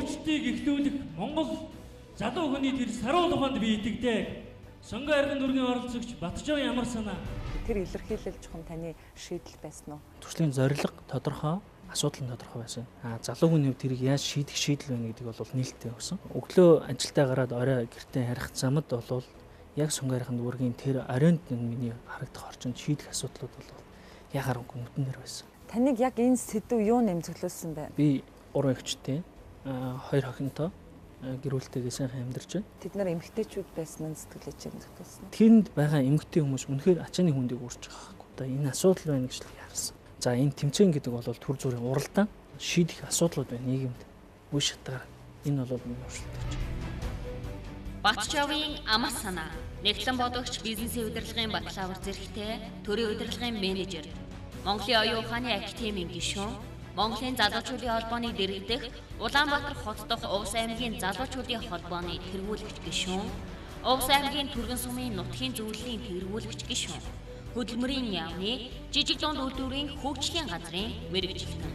Өөрчлөлтийг эхлүүлэх Монгол залуу хүний тэр саруул ухаанд би итгэдэг. Сонгон арган дүргийн оролцогч Батчавын ямар санаа. Тэр илэрхийлэл чухам таны шийдэл байсан уу? Туршлагын зорилго тодорхой, асуудал нь тодорхой байсан. А залуу хүний хувьд тэрийг яаж шийдэх шийдэл байна гэдэг бол нээлттэй өгсөн. Өглөө ажилдаа гараад орой гэртээ харих замд бол яг Сонгон арган дүүргийн тэр оройнд миний харагдах орчинд шийдэх асуудлууд бол яхааргүй нүдэн дээр байсан. Таныг яг энэ сэдв юу нэмзэглүүлсэн бэ? Би 3 эгчтэй, 2 охинтой гэр бүлтэйгээ сайхан амьдарч байна. Тэд нар эмэгтэйчүүд байсан нь сэтгэлээ чинь нэмзэглүүлсэн. Тэнд байгаа эмэгтэй хүмүүс үнэхээр ачааны хүндийг үрж байгаа байхгүй. Одоо энэ асуудал байна гэж л харсан. За энэ тэмцээн гэдэг бол төр зүрийн уралдаан шийдэх асуудлууд байна нийгэмд. Үе шатгаар энэ бол миний уршилт гэж. Батчавын амар санаа. Нэгтлэн бодогч, бизнесийн удирдлагын бакалавр зэрэгтэй, төрийн удирдлагын менежер, Монголын оюун ухааны академийн гишүүн, Монголын залуучуудын холбооны дэргэдэх Улаанбаатар хот дахь Увс аймгийн залуучуудын холбооны тэргүүлэгч гишүүн, Увс аймгийн Түргэн сумын нутгийн зөвлөлийн тэргүүлэгч гишүүн, Хөдөлмөрийн яамны жижиг дунд үйлдвэрийн хөгжлийн газрын мэргэжилтэн.